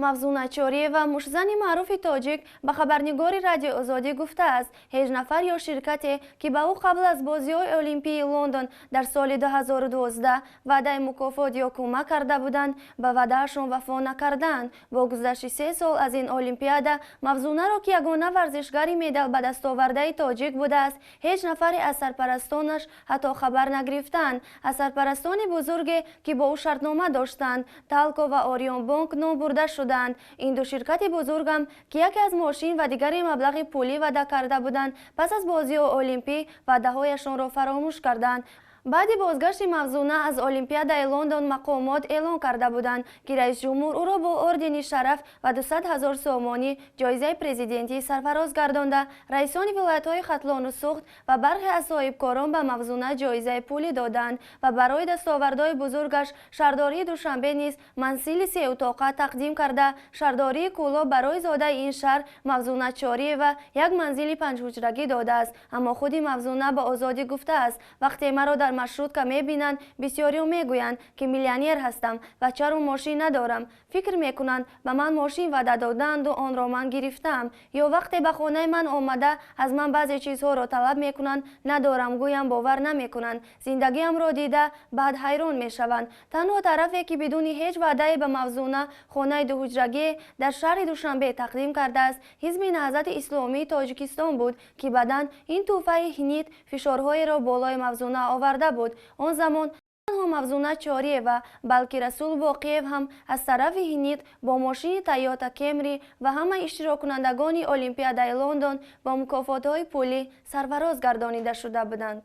Мавзуна Чориева, муштзани маъруфи тоҷик, ба хабарнигори Радиои Озодӣ гуфтааст, ҳеҷ нафар ё ширкате, ки ба ӯ қабл аз бозиҳои Олимпии Лондон дар соли 2012 ваъдаи мукофот ё кӯмак карда буданд, ба ваъдаашон вафо накарданд. Бо гузашти 3 сол аз ин олимпиада Мавзунаро, ки ягона варзишгари медал ба дастовардаи тоҷик будааст, ҳеҷ нафаре аз сарпарастонаш ҳатто хабар нагирифтанд. Аз сарпарастони бузурге, ки бо ӯ шартнома доштанд, Талко ва Ориёнбонк ном бурда шуданд. Ин ду ширкати бузургам, ки яке аз мошин ва дигаре маблағи пулӣ ваъда карда буданд, пас аз бозиҳои олимпӣ ваъдаҳояшонро фаромӯш карданд. Баъди бозгашти Мавзуна аз Олимпиадаи Лондон мақомот эълон карда буданд, ки раисҷумҳур ӯро бо ордени Шараф ва 200 ҳазор сомонӣ ҷоизаи президентӣ сарфароз гардонда, раисони вилоятҳои Хатлону Суғд ва бархе аз соҳибкорон ба Мавзуна ҷоизаи пулӣ доданд ва барои дастовардҳои бузургаш шаҳрдории Душанбе низ мансили сеутоқа тақдим карда, шаҳрдории Кӯлоб барои зодаи ин шаҳр Мавзуна Чориева як манзили панҷҳуҷрагӣ додааст. Аммо худи Мавзуна ба Озодӣ гуфтааст: «Вақте маро дар маршрутка мебинанд, бисёриҳо мегӯянд, ки миллионер ҳастам ва чаро мошин надорам. Фикр мекунанд, ба ман мошин ваъда додаанду онро ман гирифтаам. Ё вақте ба хонаи ман омада, аз ман баъзе чизҳоро талаб мекунанд, надорам гӯям, бовар намекунанд. Зиндагиамро дида, баъд ҳайрон мешаванд». Танҳо тарафе, ки бидуни ҳеҷ ваъдае ба Мавзуна хонаи дуҳуҷрагие дар шаҳри Душанбе тақдим кардааст, Ҳизби Наҳзати Исломии Тоҷикистон буд, ки баъдан ин тӯҳфаи ҳинит фишорҳоеро болои Мавзуна оварда буд. Он замон танҳо Мавзуна Чориева, балки Расул Боқиев ҳам аз тарафи ҳинит бо мошини Тойота Кемри ва ҳамаи иштироккунандагони Олимпиадаи Лондон бо мукофотҳои пулӣ сарфароз гардонида шуда буданд.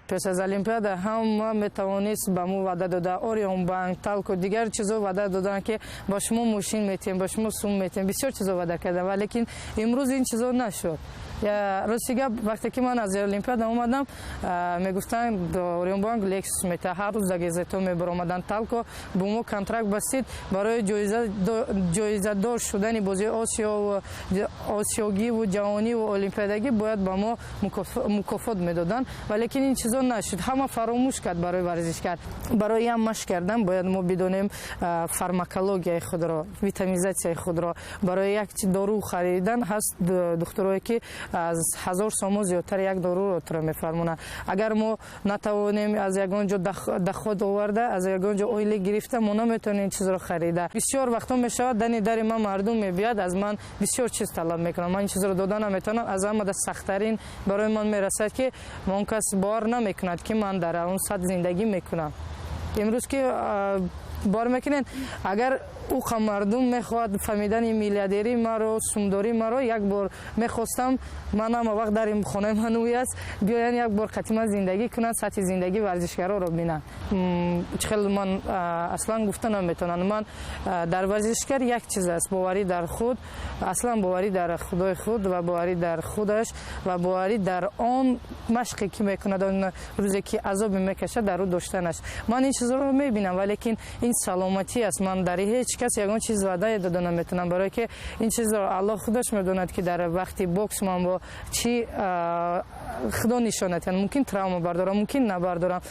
Пеш аз олимпиада ҳама метавонист ба мо ваъда дода, Ориёнбанк, Талко, дигар чизо ваъда доданд, ки ба шумо мошин метиҳем, ба шумо сум метиҳем, бисёр чизо ваъда карданд, валекин имрӯз ин чизо нашуд. Рости гап, вақте ки ман аз олимпиада омадам, мегуфтанд, Ориёнбанк Лексус метиҳад, ҳар рӯз дар газетҳо мебаромаданд. Талко бо мо контракт бастид, барои ҷоизадор шудани бозии осиёгиву ҷаҳониву олимпиадагӣ бояд ба мо мукофот медоданд, валекин ин чизо нашуд, ҳама фаромӯш кард. Барои варзишкар, барои ям машқ кардан бояд мо бидонем фармакологияи худро, витаминизатсияи худро. Барои як дору харидан ҳаст духтурое, ки аз 1000 сомон зиёдтар як доруро туро мефармонад. Агар мо натавонем аз ягон ҷо доход оварда, аз ягон ҷо ойлик гирифта, мо наметавонем ин чизро харида. Бисёр вақтҳо мешавад, дани дари ман мардум мебиёд, аз ман бисёр чиз талаб мекунад, ман ин чизро дода наметавонам. Аз ҳамада сахттарин барои ман мерасад, ки он кас бовар намекунад, ки ман дар он сатҳ зиндагӣ мекунам. Имрӯз ки бовар мекунед, агар ӯ мардум мехоҳад фаҳмидани миллиардерии маро, сумдории маро, як бор мехостам ман ҳама вақт дар хонаи ман ӯй аст, биёянд, як бор қати ман зиндагӣ кунанд, сатҳи зиндагии варзишгароро бинанд. Чӣ хел ман аслан гуфта наметавонам. Ман дар варзишгар як чиз аст: боварӣ дар худ, аслан боварӣ дар худои худ ва боварӣ дар худаш ва боварӣ дар он машқе, ки мекунад, он рӯзе, ки азобе мекашад, дар ӯ доштанаш. Ман ин чизро мебинам, валекин ин саломатӣ аст. Ман дар ҳеҷ кас ягон чиз ваъдае дода наметавонам, барое ки ин чизро Аллоҳ худаш медонад, ки дар вақти бокс ман бо чӣ худо нишонад, мумкин травма бардорам, мумкин набардорам.